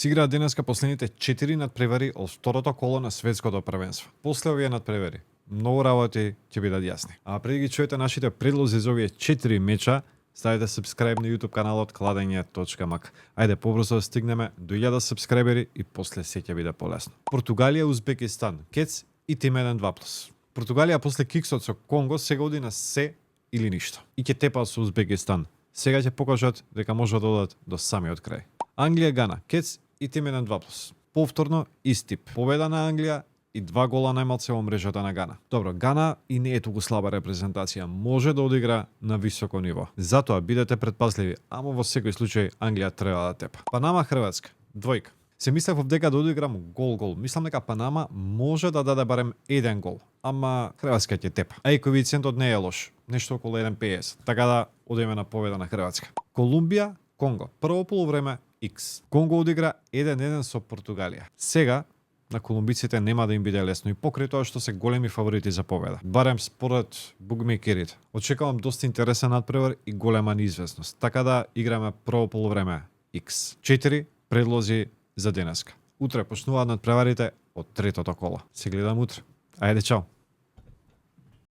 Си играат денеска последните 4 надпревари од второто коло на светското првенство. После овие надпревари, многу работи ќе бидат јасни. А преди ги чуете нашите предлози за овие 4 меча, ставите subscribe на YouTube каналот Кладење.мк. Ајде побрзо да стигнеме до 1000 сабскрајбери и после се ќе биде полесно. Португалија, Узбекистан, кец и тим 1-2+. Португалија после киксот со Конго сега оди на се или ништо. И ќе тепа со Узбекистан. Сега ќе покажат дека можат да одат до самиот крај. Англија, Гана, кец и тим 1-2+. Повторно ист тип. Победа на Англија и 2 гола најмалце во мрежата на Гана. Добро, Гана и не е туку слаба репрезентација, може да одигра на високо ниво. Затоа бидете предпазливи, ама во секој случај Англија треба да тепа. Панама, Хрватска, двојка. Се мислев дека да одиграм гол. Мислам дека Панама може да даде барем 1 гол, ама Хрватска ќе тепа. А и коефициентот не е лош, нешто околу 1,50, така да одиме на победа на Хрватска. Колумбија, Конго, прво полувреме X. Конго одигра 1-1 со Португалија. Сега на колумбиците нема да им биде лесно и покрај тоа што се големи фаворити за победа. Барем според букмекерите. Очекувам доста интересен надпревар и голема неизвестност. Така да играме прво полувреме X. 4 предлози за денеска. Утре почнуваат надпреварите од третото коло. Се гледам утре. Ајде, чао.